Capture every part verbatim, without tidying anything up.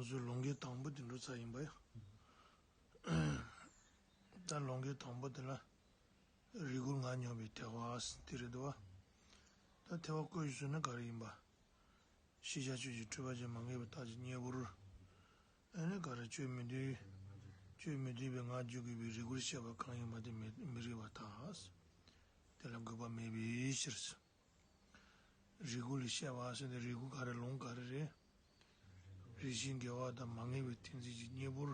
ཚོའི་ལུང་གི་དང་པོ་དེ་འགྲོ་ཚར་ཡིན་པ་ཡ། ད་ལུང་གི་དང་པོ་དེ་ལ་རིགས་ཀུན་ངར་སྙོམས་པའི་ཐལ་བ་དེ་རེད་འདུག་བ། ད་ཐལ་བ་བཀོད་ཞུ་ཟེར་ན་ག་རེ་ཡིན་པ། ཤེས་བྱ་ཆོས་ཅན་འཁྲུལ་པ་ཅན་མ་ངེས་པའི་རྟགས་ཀྱི་གཉེན་པོར། ཨ་ནི་ག་རེ་ཆོས་མི་མཐུན། ཆོས་མི་མཐུན་པའི་ངག་བརྗོད་དགོས་པའི་རིགས་ཀུན་བཤད་པ་གང་ཡིན་པ་དེ་མི་མི་རིགས་པར་ཐལ། དེ་ལ་དགོས་པ་མེད་པའི་ཕྱིར། རིགས་ཀུན་ལ་བཤད་པ་ཟེར་ནས་རིགས་ཀུན་ག་རེ་ལུང་ག་རེ་རེད། རིགས་ཤེས་འགལ་བ་དང་མ་ངེས་པའི་མཐུན་རྫས་ཀྱི་གཉེན་པོར།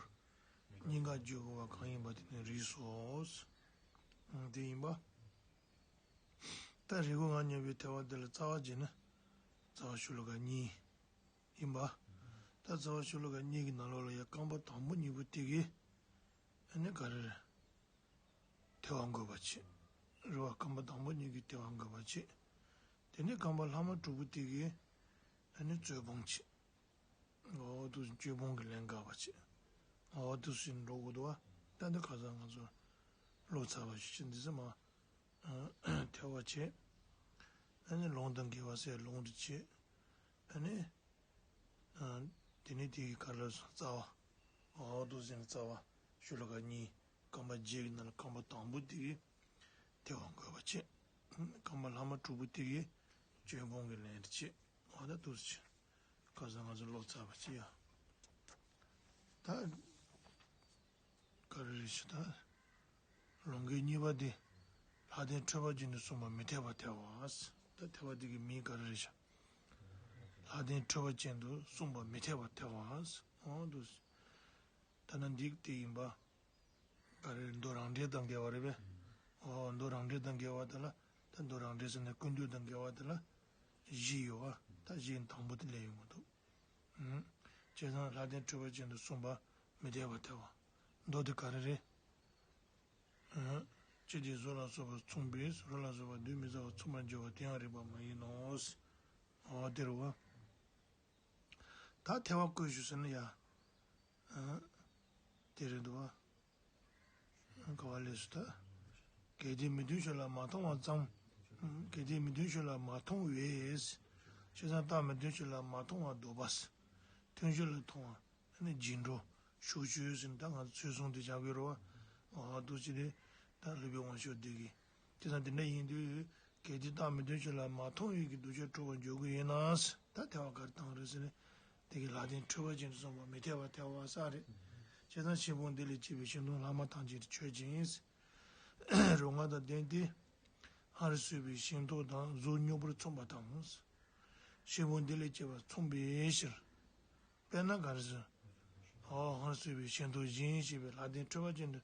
གཉིས་ཀ་བརྗོད་དགོས་པ་གང་ཡིན་པ་དེ་ནི་རིགས་སོ། དེ་ཡིན་པ། ད་རིགས་ཀུན་ངར་སྙོམས་པའི་ཐལ་བ་དེ་ལ་རྩ་བ་བྱས་ན། རྩ་བ་ཤོ་ལོ་ཀ་གཉིས། ཡིན་པ། ད་རྩ་བ་ཤོ་ལོ་ཀ་གཉིས་ཀྱི་ནང་ལོགས་ལ་ཡང་རྐང་པ་དང་པོ་གཉིས་པོ་དེ་གིས། ཨ་ནི་ག་རེ་རེད། ཐལ་བ་འགོད་པ་བྱེད། རེད་བ། རྐང་པ་དང་པོ་གཉིས་ཀྱིས་ཐལ་བ་འགོད་པ་བྱེད། དེ་ནས་རྐང་པ་ལྷག་མ་དྲུག་པོ་དེ་གིས་ཨ་ནི་རྩོད་སྤོང་བྱེད། འོ་དུ་རྩོད་སྤོང་གི་ལན་འགག་པ་བྱེད། འོ་དུ་ཟིན་འགྲོ་དགོས་འདུག་བ། ད་འདི་ཁ་སང་ང་ཚོ་ཀློག་ཚར་བ་ཞིག་བྱེད། འདི་ཚོ་མ་ཐལ་བ་བྱེད། ཨ་ནི་ལུང་དང་འགལ་བ་ཟེར་ལུང་དུ་བྱེད། ཨ་ནི། དེ་ནས་དེ་གི་ག་རེ་ལབ་སོང་། རྩ་བ། འོ་དུ་ཟིན་རྩ་བ་ཤོ་ལོ་ཀ་གཉིས། རྐང་པ་བརྒྱད་ཀྱི་ནང་ལ་རྐང་པ་དང་པོ་དེ་གིས་ཐལ་བ་འགོད་པ་བྱེད། རྐང་པ་ལྷག་མ་དྲུག་པོ་དེ་གིས་རྩོད་སྤོང་གི་ལན་དུ་བྱེད། འོ་ད་དུ་ཟིན། ཁ་སང་ང་ཚོ་ཀློག་ཚར་བ་ཅི་ཡ། ད། ག་རེ་རེད་ཞུ་ད། ལུང་གི་གཉིས་པ་དེ། ལྷ་ལྡན་འཁྲུལ་པ་ཅན་དུ་གསུངས་པ་མི་འཐད་པར་ཐལ་བ། ད་ཐལ་བ་དེ་གི་མིང་ག་རེ་རེད་ཤག་ལྷ་ལྡན་འཁྲུལ་པ་ཅན་དུ་གསུངས་པ་མི་འཐད་པར་ཐལ་བ། འོ་འདུག་ད་ན་འདི་དེ་ཡིན་པ། ག་རེ་མདོ་རང་འགྲེལ་དང་འགལ་བ་རེད་པས། འོ་མདོ་རང་འགྲེལ་དང་འགལ་བ་དེ་ལ། ད་མདོ་རང་འགྲེལ་ཟེར་ན་ཀུན་བཏུས་དང་འགལ་བ་དེ་ལ། བཞི་ཡོད་པ། ད་བཞི་དང་པོ་དེ་ལས་ཡོང་གི་འདུག་བྱས་ཙང་ལྷ་ལྡན་འཁྲུལ་པ་ཅན་དུ་གསུངས་པ་མི་འཐད་པར་ཐལ་བ། མདོ་དེ་ག་རེ་རེད། ཅི་སྟེ་གཟུགས་ལ་སོགས་པ་མཚུངས་པས་རོ་ལ་སོགས་པ་གདོན་མི་ཟ་བར་མཚུངས་པར་འགྱུར་བ་དེ་ཡང་རིགས་པ་མ་ཡིན་ནོ། འོ་དེ་རེད་བ། ད་ཐལ་བ་བཀོད་ཞུ་ཟེར་ན་ཡ། དེ་རེད་འདུག་བ། ག་བ་ལས་སུ་ད། གལ་ཏེ་མི་མཐུན་ཕྱོགས་ལ་མ་མཐོང་བ་ཙམ། གལ་ཏེ་མི་མཐུན་ཕྱོགས་ལ་མ་མཐོང་བས། བྱས་ཙང་རྟགས་མི་མཐུན་ཕྱོགས་ལ་མ་མཐོང་བ་ལྡོག་པ། མཐུན་ཕྱོགས་ལ་མཐོང་བ། ནི་རྗེས་འགྲོ། ཤུགས་ཆོས་ཟེར་ན་ད་ང་ཚོ་ཚུལ་གསུམ་དེ་བྱ་དགོས་རེད་བ། འོ་འདུག་ཅི་སྟེ། ད་སློབ་དཔོན་དབང་ཕྱུག་འདི་གིས། དེ་ཙང་དེ་འདྲ་ཡིན་དུས། གལ་ཏེ་རྟགས་མི་མཐུན་ཕྱོགས་ལ་མ་མཐོང་བའི་གི་གདུལ་བྱ་གྲུབ་པར་འཇོག་གི་ཡོད་ན། ད་ཐལ་བ་ག་རེ་བཏང་རེད་ཟེར་ན། དེ་གི་ལྷ་ལྡན་འཁྲུལ་པ་ཅན་དུ་གསུངས་པ་མི་འཐད་པར་ཐལ་བ་ས་རེད། བྱས་ཙང་ཤེས་བྱ་འདི་ལས་སྐྱེས་པའི་ཤིང་སྡོང་ལྷག་མ་ཐམས་ཅད་ཆོས་ཅན། རོ་མངར་དང་ལྡན་ཏེ། སྔར་སྲིད་པའི་ཤིང་ཏོག་དང་གཟུགས་མྱུར་བར་མཚུངས་པ་དང་། ཤེས་བྱ་འདི་ལས་སྐྱེས་པ་མཚུངས་པའི་ཕྱིར། དཔེར་ན་ག་རེ་ཟེར། འོ་སྔར་སྲིད་པའི་ཤིང་ཏོག་བཞིན་ཞེས་པའི་ལྷ་ལྡན་འཁྲུལ་པ་ཅན་དུ།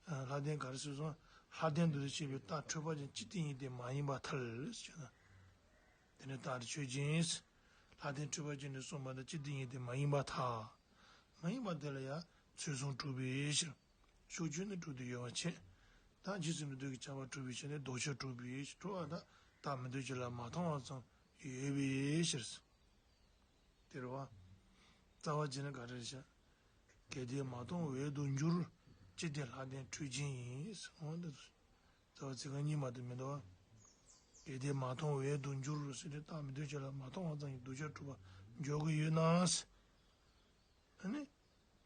ལྷ་ལྡན་ག་རེ་ཟེར་སོང་། ལྷ་ལྡན་དུ་ཞེས་པའི་རྟགས་འཁྲུལ་པ་ཅན་ཅི་སྟེ་ཡིན་ཏེ་མ་ཡིན་པར་ཐལ་ཞེ་ན། དེ་ནི་རྟགས་དེ་ཆོས་ཅན། ལྷ་ལྡན་འཁྲུལ་པ་ཅན་དུ་གསུངས་པ་དང་ཅི་སྟེ་ཡིན་ཏེ་མ་ཡིན་པར་ཐལ། མ་ཡིན་པ་དེ་ལ་ཡང་ཚུལ་གསུམ་གྲུབ་པའི་ཕྱིར། ཕྱོགས་ཆོས་ནི་དྲུག་ཏུ་ཡོད་པར་བྱེད། ད་རྗེས་སུ་འགྲོ་ལྡོག་གི་ཁྱབ་པ་གྲུབ་པའི་ཕྱིར་ནི་ལྡོག་ཁྱབ་གྲུབ་པའི་ཕྱིར་རོ། ད་རྟགས་མི་མཐུན་ཕྱོགས་ལ་མ་མཐོང་བ་ཙམ་ཡོད་པའི་ཕྱིར། དེ་རེད་བ། རྩ་བ་བྱས་ན་ག་རེ་རེད་ཤག་གལ་ཏེ་མ་མཐོང་འོད་དུ་འགྱུར། ཅི་སྟེ་ལྷ་ལྡན་འཁྲུལ་ཅན་ཡིན། འོ་འདི། རྩ་བ་ཚིག་རྐང་གཉིས་མ་གཏོགས་མི་འདུག་བ། གལ་ཏེ་མ་མཐོང་འོད་དུ་འགྱུར་ཟེར་ཏེ་རྟགས་མི་མཐུན་ཕྱོགས་ལ་མ་མཐོང་བ་ཙམ་གྱིས་གདུལ་བྱ་གྲུབ་པར་འཇོག་གི་ཡོད་ན། ཨ་ནི།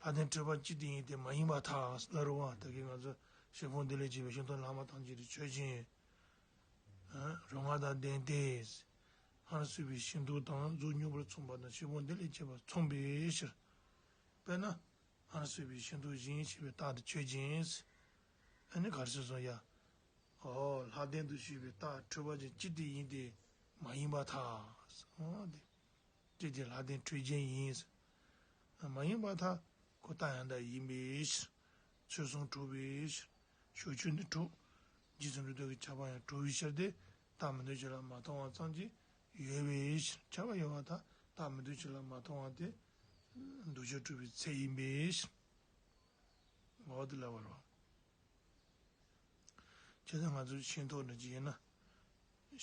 ལྷ་ལྡན་འཁྲུལ་པ་ཅི་སྟེ་ཡིན་ཏེ་མ་ཡིན་པར་ཐལ་ལ་རུང་བ། ད་གིན་ང་ཚོ་ཤེས་བྱ་འདི་ལས་སྐྱེས་པའི་ཤིང་ཏོག་ལྷག་མ་ཐམས་ཅད་དེ་ཆོས་ཅན། རོ་མངར་དང་ལྡན་ཏེ། སྔར་སྲིད་པའི་ཤིང་ཏོག་དང་གཟུགས་མྱུར་བར་མཚུངས་པ་དང་ཤེས་བྱ་འདི་ལས་སྐྱེས་པ་མཚུངས་པའི་ཕྱིར། དཔེར་ན། སྔར་སྲིད་པའི་ཤིང་ཏོག་བཞིན་ཞེས་པའི་རྟགས་དེ་ཆོས་ཅན། ཨ་ནི་ག་རེ་ཟེར་སོང་ཡ། འོ་ལྷ་ལྡན་དུ་ཞེས་པའི་རྟགས་འཁྲུལ་པ་ཅན་ཅི་སྟེ་ཡིན་ཏེ་མ་ཡིན་པར་ཐལ། འོ་དེ། ཅི་སྟེ་ལྷ་ལྡན་འཁྲུལ་ཅན་ཡིན། མ་ཡིན་པར་ཐལ། ཁོ་རྟགས་ཡང་དག་ཡིན་པའི་ཕྱིར། ཚུལ་གསུམ་གྲུབ་པའི་ཕྱིར། ཕྱོགས་ཆོས་ནི་གྲུབ། རྗེས་སུ་འགྲོ་ལྡོག་གི་ཁྱབ་པ་ཡང་གྲུབ་པའི་ཕྱིར་ཏེ། རྟགས་མི་མཐུན་ཕྱོགས་ལ་མ་མཐོང་བ་ཙམ་གྱིས་ཡོད་པའི་ཕྱིར། ཁྱབ་པ་ཡོད་པར་ཐལ། རྟགས་མི་མཐུན་ཕྱོགས་ལ་མ་མཐོང་བ་དེ། གདུལ་བྱ་གྲུབ་པའི་ཚད་ཡིན་པའི་ཕྱིར། འོ་དེ་ལབ་པ་རེད། བྱས་ཙང་ང་ཚོ་ཤིང་ཏོག་འདྲ་ཅིག་ཡིན་ན།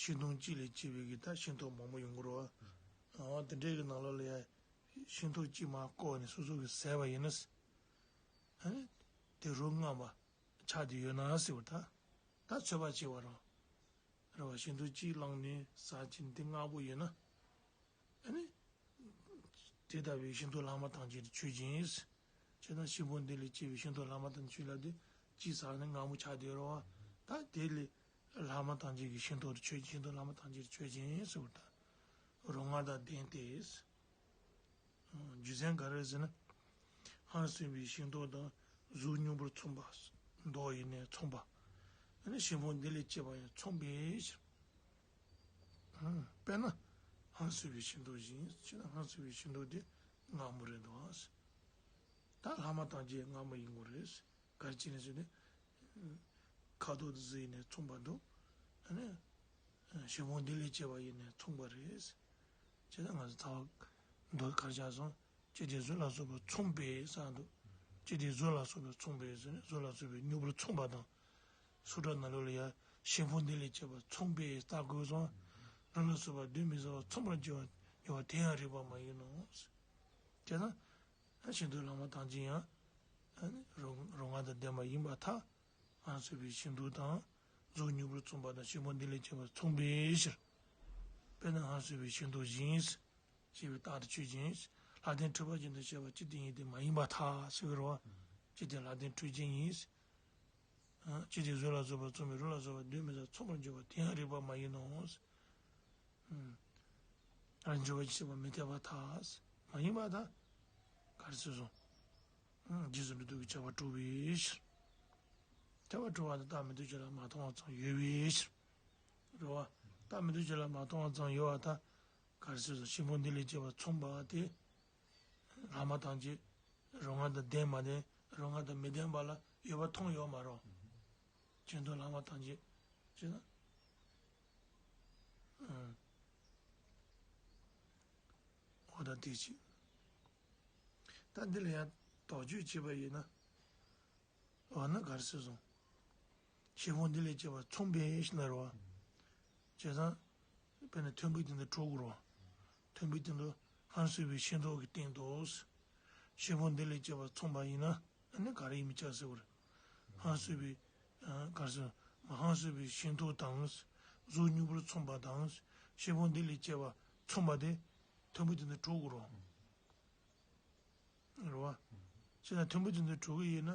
ཤིང་སྡོང་གཅིག་ལས་སྐྱེས་པའི་གི་ད་ཤིང་ཏོག་མང་པོ་ཡོང་གི་རེད་བ། འོ་དེ་འདྲའི་གི་ནང་ལོགས་ལ་ཡ། ཤིང་ཏོག་གཅིག་མར་བཀོག་ནས་སོ་སོ་གིས་ཟས་པ་ཡིན་ན། ཨ་ནི། དེ་རོ་མངར་བ་ཆགས་བསྡད་ཡོད་ན་ཟེར་བ་ད། ད་ཚོད་དཔག་བྱས་པ་རེད། རེད་བ། ཤིང་ཏོག་གཅིག་བླངས་ནས་ཟ་བྱས་འདི་མངར་པོ་ཡོད་ན། ཨ་ནི། དེ་ལྟ་བུའི་ཤིང་ཏོག་ལྷག་མ་ཐམས་ཅད་ཆོས་ཅན། བྱས་ཙང་ཤིང་ཕུང་འདི་ལས་སྐྱེས་པའི་ཤིང་ཏོག་ལྷག་མ་ཐམས་ཅད་ལ་དེ་གཅིག་ཟག་ནས་མངར་མོ་ཆགས་བསྡད་རོ། ད་དེ་ལས་ལྷག་མ་ཐམས་ཅད་ཀྱི་ཤིང་ཏོག་དེ་ཆོས་ཤིང་ཏོག་ལྷག་མ་ཐམས་ཅད་ཆོས་ཅན་ཟེར་བ་དང་། རོ་མངར་དང་ལྡན་ཏེ། རྒྱུ་མཚན་ག་རེ་ཟེར་ན། ཧང་སངས་པའི་ཤིང་ཏོག་དང་གཟུགས་མྱུར་པོར་མཚུངས་པ། མདོག་ཡིན་ནའི་མཚུངས་པ། ཨ་ནི་ཤིང་ཕུང་འདི་ལས་སྐྱེས་པ་ཡང་མཚུངས་པའི་ཕྱིར། དཔེར་ན། ཧང་སངས་པའི་ཤིང་ཏོག་བཞིན་ཞེ་ན། ཧང་སངས་པའི་ཤིང་ཏོག་དེ་མངར་མོ་རེད་འདུག་ཨ། ད་ལྷག་མ་ཐམས་ཅད་མངར་མོ་ཡིན་དགོས་རེད། ག་རེ་བྱས་ནས་ཟེར་ན། ཁ་དོག་དང་གཟུགས་ཡིན་ནའི་མཚུངས་པ་འདུག་ཨ་ནི། ཤིང་ཕུང་འདི་ལས་སྐྱེས་པ་ཡིན་ནའི་མཚུངས་པ་རེད། བྱས་ཙང་ང་ཚོ་ད་བར་མདོ་ག་རེ་བྱས་སོང་། ཅི་སྟེ་གཟུགས་ལ་སོགས་པ་མཚུངས་པས་ཟེར་འདུག་ཅི་སྟེ་གཟུགས་ལ་སོགས་པ་མཚུངས་པས་ཟེར་ནས། གཟུགས་ལ་སོགས་པའི་མྱུར་པོར་མཚུངས་པ་དང་། སུ་ཏྲ་ན་ལུ་ལ་ཡང་ཤིང་ཕུང་འདི་ལས་སྐྱེས་པ་མཚུངས་པས་ལྟ་དགོས་སོང་། རི་ལ་སོགས་པ་གདོན་མི་ཟ་བར་མཚུངས་པར་འགྱུར་བ་འགྱུར་བ་དེ་ཡང་རིགས་པ་མ་ཡིན་ནོ། བྱས་ཙང་། ཤིང་ཏོག་ལྷག་མ་ཐམས་ཅད་ཡང་། རོ་རོ་མངར་དང་ལྡན་པ་ཡིན་པར་ཐལ། ཧང་སངས་པའི་ཤིང་ཏོག་དང་། གཟུགས་མྱུར་པོར་མཚུངས་པ་དང་། ཤིང་ཕུང་འདི་ལས་སྐྱེས་པ་མཚུངས་པའི་ཕྱིར། དཔེར་ན་ཧང་སངས་པའི་ཤིང་ཏོག་བཞིན། ཞེས་པའི་རྟགས་དེ་ཆོས་ཅན། ལྷ་ལྡན་འཕྲུལ་པ་ཅན་དུ་བྱས་པ་ཅི་སྟེ་ཡིན་ཏེ་མ་ཡིན་པར་ཐལ་ཟེར་གྱི་རེད་བ། ཅི་སྟེ་ལྷ་ལྡན་འཕྲུལ་ཅན་ཡིན། ཅི་སྟེ་གཟུགས་ལ་སོགས་པ་མཚུངས་པས་རི་ལ་སོགས་པ་གདོན་མི་ཟ་བར་མཚུངས་པར་འགྱུར་བ་དེ་ཡང་རིགས་པ་མ་ཡིན་ནོ། ཨ་ནི་འགྱུར་བ་ཅི་བྱེད་པ་མི་འཐད་པར་ཐལ། མ་ཡིན་པར་ཐལ། ག་རེ་ཟེར་སོང་། རྗེས་སུ་འགྲོ་ལྡོག་གི་ཁྱབ་པ་གྲུབ་པའི་ཕྱིར། ཁྱབ་པ་གྲུབ་པ་དེ་རྟགས་མི་འདོད་ཆོས་ལ་མ་མཐོང་བ་ཙམ་ཡོད་པའི་ཕྱིར། རེད་བ། རྟགས་མི་འདོད་ཆོས་ལ་མ་མཐོང་བ་ཙམ་ཡོད་པར་ཐལ། ག་རེ་ཟེར་སོང་། ཤིང་ཕུང་འདི་ལས་སྐྱེས་པ་མཚུངས་པ་དེ། ལྷག་མ་ཐམས་ཅད། རོ་མངར་དང་ལྡན་མ་ལྡན། རོ་མངར་དང་མི་ལྡན་པ་ལ་ཡོད་པ་མཐོང་ཡོད་མ་རེད། ཤིང་ཏོག་ལྷག་མ་ཐམས་ཅད། ཅེ་ན། ཨང་། འོ་ད་དེ་ཅིག་ད་འདི་ལ་ཡང་དོགས་གཅོད་བྱས་པ་ཡིན་ན། འོ་ན་ག་རེ་ཟེར་སོང་། ཤིང་ཕུང་འདི་ལས་སྐྱེས་པ་མཚུངས་པས་ཟེར་ལབ་རེད་བ། བྱས་ཙང་། དཔེར་ན་མཐུན་དཔེ་དེ་འདྲ་གྲུབ་དགོས་རེད་བ། མཐུན་དཔེ་དེ་འདྲ་ཧང་སངས་པའི་ཤིང་ཏོག་གི་སྟེང་དུ། ཤིང་ཕུང་འདི་ལས་སྐྱེས་པ་མཚུངས་པ་ཡིན་ན། ཨ་ནི་ག་རེ་ཡིན་མིན་ཆ་ཟེར་བ་རེད། ཧང་སངས་པའི། ཨ། ག་རེ་ཟེར། མ་ཧང་སངས་པའི་ཤིང་ཏོག་དང་། གཟུགས་མྱུར་པོར་མཚུངས་པ་དང་། ཤིང་ཕུང་འདི་ལས་སྐྱེས་པ་མཚུངས་པ་དེ། མཐུན་དཔེ་དེ་འདྲ་གྲུབ་དགོས་རེད་བ། རེད་བ། བྱས་ན་མཐུན་དཔེ་དེ་འདྲ་གྲུབ་ཀྱི་ཡིན་ན།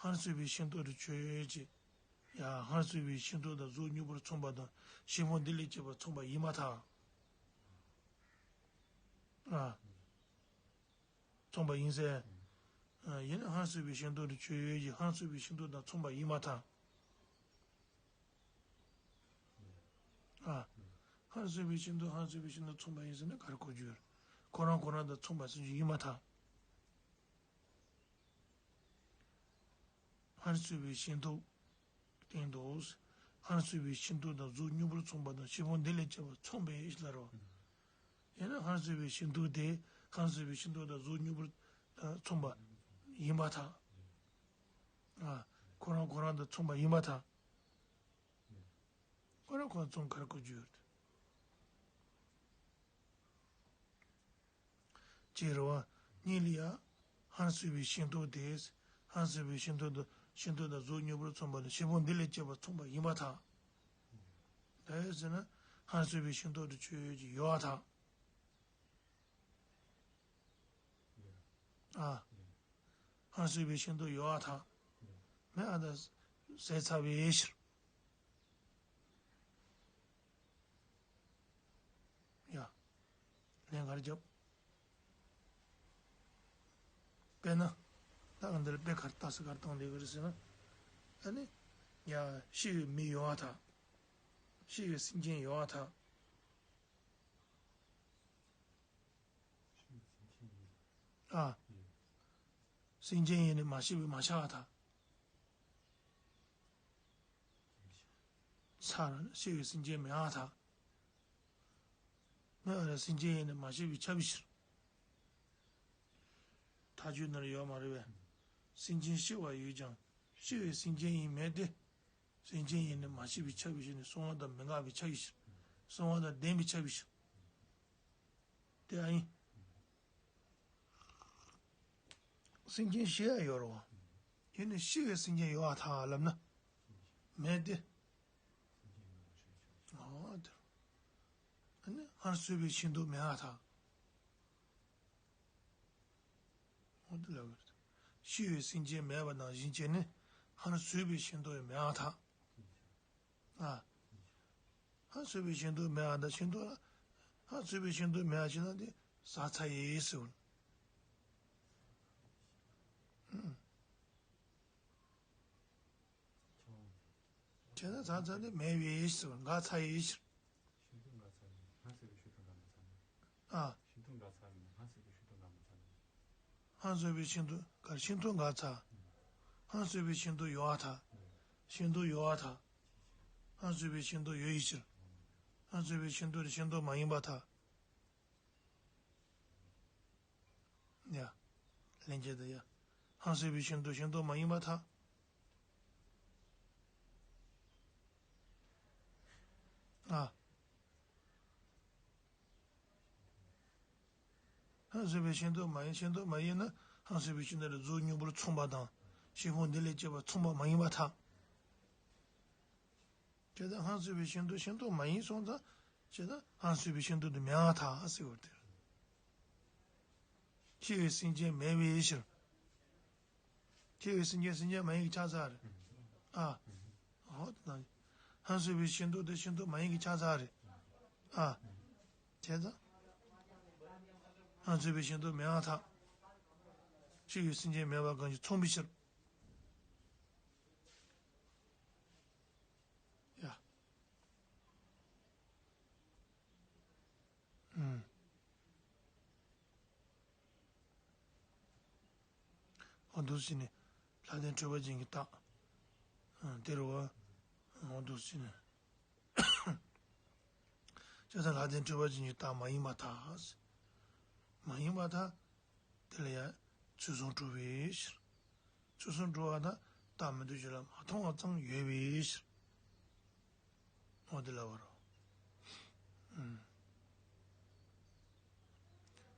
ཧང་སངས་པའི་ཤིང་ཏོག་དེ་ཆོས་ཅན། ཡ། ཧང་སངས་པའི་ཤིང་ཏོག་དང་གཟུགས་མྱུར་པོར་མཚུངས་པ་དང་། ཤིང་ཕུང་འདི་ལས་སྐྱེས་པ་མཚུངས་པ་ཡིན་པར་ཐལ། ཨ། མཚུངས་པ་ཡིན་ཟེར། ཨ། ཡིན་ན་ཧང་སངས་པའི་ཤིང་ཏོག་དེ་ཆོས་ཅན། ཧང་སངས་པའི་ཤིང་ཏོག་དང་མཚུངས་པ་ཡིན་པར་ཐལ། ཨ། ཧང་སངས་པའི་ཤིང་ཏོག་ཧང་སངས་པའི་ཤིང་ཏོག་མཚུངས་པ་ཡིན་ཟེར་ན་ག་རེ་གོ་རྒྱུ་ཡོད། ཁོ་རང་ཁོ་རང་དང་མཚུངས་པ་ཟེར་རྒྱུ་ཡིན་མ་ཐག་ཧང་སངས་པའི་ཤིང་ཏོག་སྟེང་དུ། ཧང་སངས་པའི་ཤིང་ཏོག་དང་གཟུགས་མྱུར་པོར་མཚུངས་པ་དང་། ཤིང་ཕུང་འདི་ལས་སྐྱེས་པ་མཚུངས་པས་ལབ་རོ། ཡང་ན་ཧང་སངས་པའི་ཤིང་ཏོག་དེ་ཧང་སངས་པའི་ཤིང་ཏོག་དང་གཟུགས་མྱུར་པོར་མཚུངས་པ་ཡིན་པར་ཐལ། ཨ། ཁོ་རང་ཁོ་རང་དང་མཚུངས་པ་ཡིན་པར་ཐལ། ཁོ་རང་ཁོ་རང་མཚུངས་ག་རེ་གོ་རྒྱུ་ཡོད། ཅེས་རེད་བ། གཉིས་ལ་ཡང་། ཧང་སངས་པའི་ཤིང་ཏོག་དེ། ཧང་སངས་པའི་ཤིང་ཏོག་དང་ཤིང་ཏོག་དང་གཟུགས་མྱུར་པོར་མཚུངས་པ་ནི་ཤིང་ཕུང་འདི་ལས་སྐྱེས་པ་མཚུངས་པ་ཡིན་པར་ཐལ། ད་ཡོད་ཟེར་ན། ཧང་སངས་པའི་ཤིང་ཏོག་དེ་ཆོས་ཅན་ཡོད་པར་ཐལ། ཨ། ཧང་སངས་པའི་ཤིང་ཏོག་ཡོད་པར་ཐལ། མེད་པར་ཐལ། ཟས་ཚར་བའི་ཕྱིར། ཡ། ལན་ག་རེ་རྒྱབ། དཔེར་ན། ད་ག་འདིར་དཔེ་ག་རེ་ལྟ་ས་ག་རེ་བཏང་བསྡད་ཀྱི་རེད་ཟེར་ན། ཨ་ནི། ཡ། ཤི་བའི་མི་ཡོད་པར་ཐལ། ཤི་བའི་སེམས་ཅན་ཡོད་པར་ཐལ། ཨ། སེམས་ཅན་ཡིན་ནི་མ་ཤི་བའི་མ་ཆགས་པར་ཐལ། ཚར་ཤི་བའི་སེམས་ཅན་མེད་པར་ཐལ། མེད་པར་སེམས་ཅན་ཡིན་ནི་མ་ཤི་བའི་ཁྱབ་པའི་ཕྱིར། མཐའ་དཔྱོད་ནི་ཡོད་མ་རེད་པས། སེམས་ཅན་ཤི་བ་ཡོད་ཀྱང་ཤི་བའི་སེམས་ཅན་ཡིན་མེད་དེ། སེམས་ཅན་ཡིན་ནི་མ་ཤི་བའི་ཁྱབ་པའི་ཕྱིར་ནི་གསང་བ་དང་མི་འགལ་བའི་ཁྱབ་པའི་ཕྱིར། གསང་བ་དང་ལྡན་པའི་ཁྱབ་པའི་ཕྱིར། དེ་ཨ་ཡིན། སེམས་ཅན་ཤི་ཡ་ཡོད་རེད་བ། ཡིན་ནི་ཤི་བའི་སེམས་ཅན་ཡོད་པར་ཐལ་ལབ་ན། མེད་དེ། ཨོ་དེ། ཨ་ནི་ཧང་སངས་པའི་ཤིང་ཏོག་མེད་པར་ཐལ། ལབ་པ་རེད། ཤི་བའི་སེམས་ཅན་མེད་པ་ནང་བཞིན་བྱས་ནས་སྔར་བཟོས་པའི་ཤིང་ཏོག་ཡང་མེད་པར་ཐལ། ཨ། སྔར་བཟོས་པའི་ཤིང་ཏོག་མེད་པར་ཐལ། ཤིང་ཏོག་ལ་སྔར་བཟོས་པའི་ཤིང་ཏོག་མེད་པ་ཞིག་ན་དེ་ཟག་ཚར་ཡི་ཟེར་བ། ཨུམ། བྱས་ན་ཟག་ཚར་ནས་མེད་པའི་ཕྱིར། འགག་ཚར་བའི་ཕྱིར། ཤིང་ཏོག་འགག་ཚར་ནས་སྔར་བཟོས་པའི་ཤིང་ཏོག་འགག་མ་ཚར་ན། ཨ། ཤིང་ཏོག་འགག་ཚར་ནས་སྔར་བཟོས་པའི་ཤིང་ཏོག་འགག་མ་ཚར་ན། སྔར་བཟོས་པའི་ཤིང་ཏོག་གར་ཤིང་ཏོག་འགག་ཚར། སྔར་བཟོས་པའི་ཤིང་ཏོག་ཡོད་པར་ཐལ། ཤིང་ཏོག་ཡོད་པར་ཐལ། སྔར་བཟོས་པའི་ཤིང་ཏོག་ཡོད་པའི་ཕྱིར། སྔར་བཟོས་པའི་ཤིང་ཏོག་དེ་ཤིང་ཏོག་མ་ཡིན་པར་ཐལ། ཡ། ལན་བརྒྱད་དུ་ཡ། སྔར་བཟོས་པའི་ཤིང་ཏོག་ཤིང་ཏོག་མ་ཡིན་པར་ཐལ། ཨ། སྔར་བཟོས་པའི་ཤིང་ཏོག་མ་ཡིན། ཤིང་ཏོག་མ་ཡིན་ན་སྔར་བཟོས་པའི་ཤིང་ཏོག་ལ་གཟུགས་མྱུར་པོར་མཚུངས་པ་དང་། ཤིང་ཕུང་འདི་ལས་སྐྱེས་པ་མཚུངས་པ་མ་ཡིན་པར་ཐལ། བྱས་ཙང་སྔར་བཟོས་པའི་ཤིང་ཏོག་ཤིང་ཏོག་མ་ཡིན་སོང་ཙང་། བྱས་ཙང་སྔར་བཟོས་པའི་ཤིང་ཏོག་དེ་མེད་པར་ཐལ་ཟེར་བ་དེ་རེད། ཤི་བའི་སེམས་ཅན་མེད་པའི་ཕྱིར། ཤི་བའི་སེམས་ཅན་སེམས་ཅན་མ་ཡིན་གྱི་ཆགས་ཚར་རེད། ཨ། འོ་དེ་ན། སྔར་བཟོས་པའི་ཤིང་ཏོག་དེ་ཤིང་ཏོག་མ་ཡིན་གྱི་ཆགས་ཚར་རེད། ཨ། བྱས་ཙང་། སྔར་བཟོས་པའི་ཤིང་ཏོག་མེད་པར་ཐལ། ཤི་བའི་སེམས་ཅན་མེད་པ་གང་ཞིག་མཚུངས་པའི་ཕྱིར། ཡ། ཨུམ། འོ་འདུག་སེ་བྱས་ནས་ལྷ་ལྡན་འཕྲུལ་པ་ཅན་གྱི་རྟགས། ཨ། དེ་རེད་བ། འོ་འདུག་སེ་བྱས་ནས། བྱས་ཙང་ལྷ་ལྡན་འཕྲུལ་པ་ཅན་གྱི་རྟགས་མ་ཡིན་པར་ཐལ། མ་ཡིན་པར་ཐལ། དེ་ལ་ཡང་ཚུལ་གསུམ་གྲུབ་པའི་ཕྱིར། ཚུལ་གསུམ་གྲུབ་པ་དང་རྟགས་མི་འདུ་བྱེད་ལ་མ་མཐོང་བ་ཙམ་ཡོད་པའི་ཕྱིར། འོ་དེ་ལབ་པ་རེད། ཨུམ།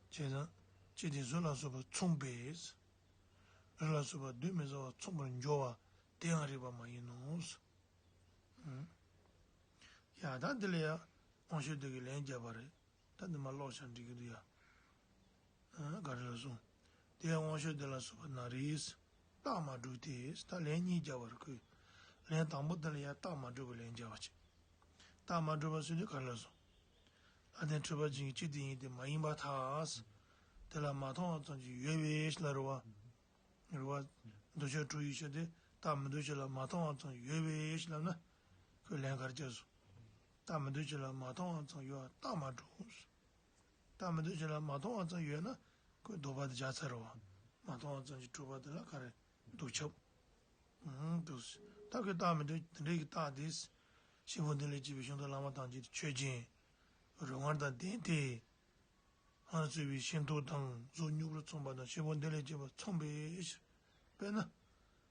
བྱས་ཙང་། ཅི་སྟེ་གཟུགས་ལ་སོགས་པ་མཚུངས་པས། རི་ལ་སོགས་པ་གདོན་མི་ཟ་བ་མཚུངས་པར་འགྱུར་བ་དེའང་རིགས་པ་མ་ཡིན་ནོ། ཨུམ། ཡ་ད་འདི་ལ་ཡང་དབང་ཕྱུག་འདི་གིས་ལན་བརྒྱབ་པ་རེད། ད་འདི་མ་ཀློག་བྱས་འགྲིག་གི་འདུག་ཡ། ཨ། ག་རེ་ལབ་སོང་། དེ་ཡང་དབང་ཕྱུག་འདི་ལ་སོགས་པ་ན་རེ། རྟགས་མ་གྲུབ་སྟེ། ད་ལན་གཉིས་བརྒྱབ་པ་རེད་ཁོས། ལན་དང་པོ་འདི་ལ་ཡང་རྟགས་མ་གྲུབ་པའི་ལན་བརྒྱབ་པ་བྱས། རྟགས་མ་གྲུབ་པ་ཟེར་དུས་ག་རེ་ལབ་སོང་། ལྷ་ལྡན་འཕྲུལ་པ་ཅན་གྱི་ཅི་སྟེ་ཡིན་ཏེ་མ་ཡིན་པར་ཐལ། དེ་ལ་མ་མཐོང་བ་ཙམ་གྱིས་ཡོད་པའི་ཕྱིར་ལ་རེད་བ། རེད་བ། འདུ་བྱེད་དྲུག་ཡོད་ཕྱིར་ཏེ། རྟགས་མི་འདུ་བྱེད་ལ་མ་མཐོང་བ་ཙམ་ཡོད་པའི་ཕྱིར་ལབ་ན། ཁོས་ལན་ག་རེ་བརྒྱབ་སོང་། རྟགས་མི་འདུ་བྱེད་ལ་མ་མཐོང་བ་ཙམ་ཡོད་པ་རྟགས་མ་གྲུབ། རྟགས་མི་འདུ་བྱེད་ལ་མ་མཐོང་བ་ཙམ་ཡོད་ན་ཁོས་ལྡོག་པ་དེ་བཞག་ཚར་རེད་བ། མ་མཐོང་བ་ཙམ་གྱིས་གྲུབ་པ་དེ་ལ་ག་རེ་འདུག་ཁྱབ། ཨང་འདུག་ད་ཁོས་རྟགས་མི་འདུ་དེ་འདྲའི་གི་རྟགས་དེ། ཤིང་ཕུང་འདི་ལས་སྐྱེས་པའི་ཤིང་ཏོག་ལ་མ་ཐམས་ཅད་དེ་ཆོས་ཅན། རོ་མངར་དང་ལྡན་ཏེ། སྔར་བཟོས་པའི་ཤིང་ཏོག་དང་གཟུགས་མྱུར་པོར་མཚུངས་པ་དང་ཤིང་ཕུང་འདི་ལས་སྐྱེས་པ་མཚུངས་པའི་ཕྱིར། དཔེར་ན།